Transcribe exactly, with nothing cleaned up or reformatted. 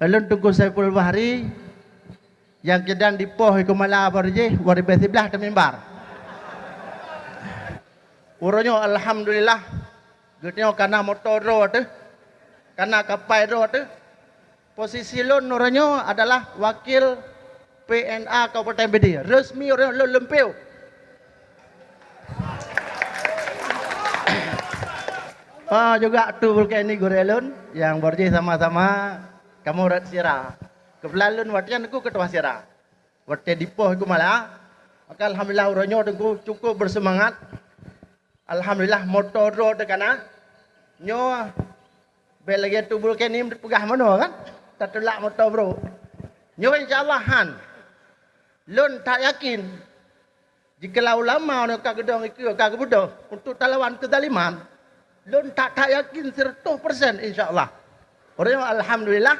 Ulôn Teungku Saiful Bahri, nyang keudan dipoh i Keumala baroe jih, baroe ribèe siblaih teumimbar. Uroe nyoe alhamdulillah, geutanyoe kana moto droe teuh, kana kapai droe teuh. Posisi lôn uroe nyoe adalah wakil P N A Kabupaten Pidie. Resmi uroe nyoe lôn lôn piôh. Ah, juga tu bukan ni gurèe lôn, nyang baroe jih sama-sama kamoe rot sira. Keubeutulan lôn watèe nyan Teungku keutua sira. Watèe dipoh i Keumala, maka alhamdulillah uroe nyoe Teungku cukup beuseumangat. Alhamdulillah moto droe teuh kana. Nyoe bèk lagèe tu bukan ni peugah meunoe kan? Tatulak moto brôk. Nyoe insya Allah han. Lôn that yakin, jikalau ulama nyoe ka geudong ikeue ka geubeudôh untuk talawan keuzaliman, lôn that-that yakin siratoh persen insya Allah. Uroe nyoe alhamdulillah,